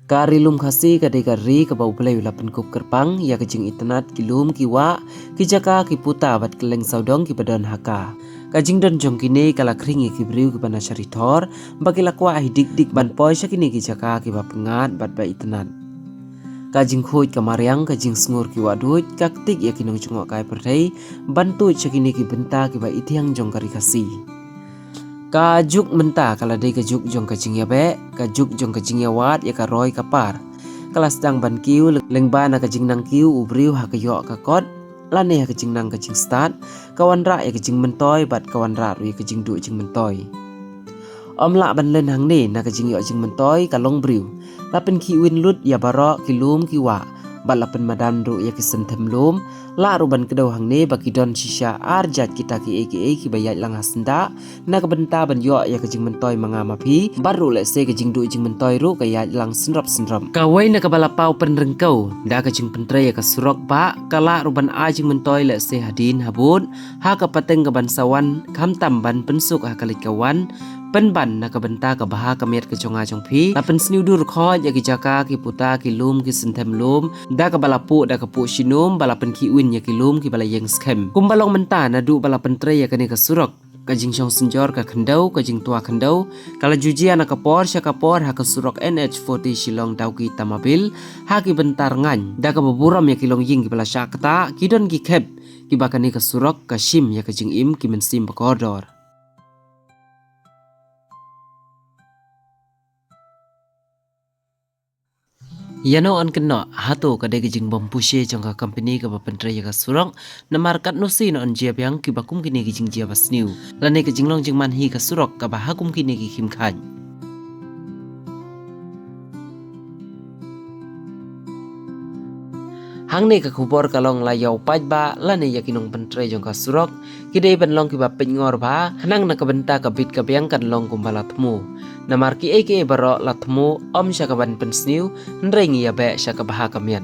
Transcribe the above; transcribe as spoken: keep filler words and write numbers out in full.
Ka Ri Lum Khasi ka dei ka ri kaba U Blei u la pynkup kyrpang ïa ka jingitynnad ki lum ki wah, ki jaka ki puta bad kylleng sawdong kiba don ha ka. Ka jingdon jong kine ka la khring ïa ki briew kiba na shari thor ba ki la kwah hi dik dik ban poi sha kine ki jaka kiba pyngngad bad ba itynnad. Ka jingkhuid ka mariang, ka jingsngur ki wahduid, ka ktik ïa ki nongjngohkai pyrthei ban tuid sha kine ki bynta kiba ithiang jong ka Ri Khasi. Ka juk mynta ka la dei ka juk jong ka jingïabeh, ka juk jong ka jingïawad ïa ka roi ka par. Ka la sdang ban kiew lyngba na ka jingnang kiew u briew ha ka ïoh ka kot, lane ha ka jingnang ka jingstad, ka wanrah ïa ka jingmyntoi bad ka wanrah ruh ïa ka jingduh jingmyntoi. Ym lah ban len hangne na ka jingïoh jingmyntoi ka longbriew. La pynkhih win lut ïa baroh ki lum ki wah bad la pynmadan ruh ïa ki synthem lum. Lah ruh ban kdew hangne ba ki don shisha ar jait kita kiei kiei kiba ïaid lang ha syndah na ka bynta ban ïoh ïa ka jingmyntoi ma nga ma phi, bad ruh lehse ka jingduh jingmyntoi ruh ka ïaid lang synrop synrop. Kawei na kaba la paw pynryngkew da ka jingpyntrei ïa ka surok ba ka lah ruh ban ai jingmyntoi lehse hadien habud ha ka pateng kaban sa wan, khamtam ban pynsuk ha ka leit ka wan pynban na ka bynta ka bha ka miat ka jong nga jong phi. La pynsniew dur khot ïa ki jaka ki puta ki lum ki synthem lum da kaba la puh da ka puh shnum ba la pynkhih win ïa ki lum kiba la ïeng skhem. Kumba long mynta naduh ba la pyntrei ïa kane ka surok, ka jingshong synjor ka khyndew, ka jingtwa khyndew ka la ju jia na ka por sha ka por ha ka surok N H forty Shillong Dawki Tamabil ha ki bynta rngain. Da kaba burom ïa ki longïing kiba la shah ktah, ki don ki khep kiba kane ka surok ka shim ïa ka jingim ki mynsiem ba kordor. Ïano yn kynnoh, hato ka dei ka jingbym pushe jong ka company kaba pyntrei ïa ka surok? Namar katno sien yn jia biang kiba kum kine ki jingjia basniew, lane ka jinglong jingman hi ka surok kaba ha kum kine ki khim khaid. Hangne ka khubor ka long la ïa u paidbah lane ïa ki nongpyntrei jong ka surok, ki dei ban long kiba peit ngor bha khnang na ka bynta ka bit ka biang kan long kumba la thmu. Namar kiei kiei baroh la thmu ym sha kaban pynsniew, hynrei ngi ïabeh sha ka bha ka miat.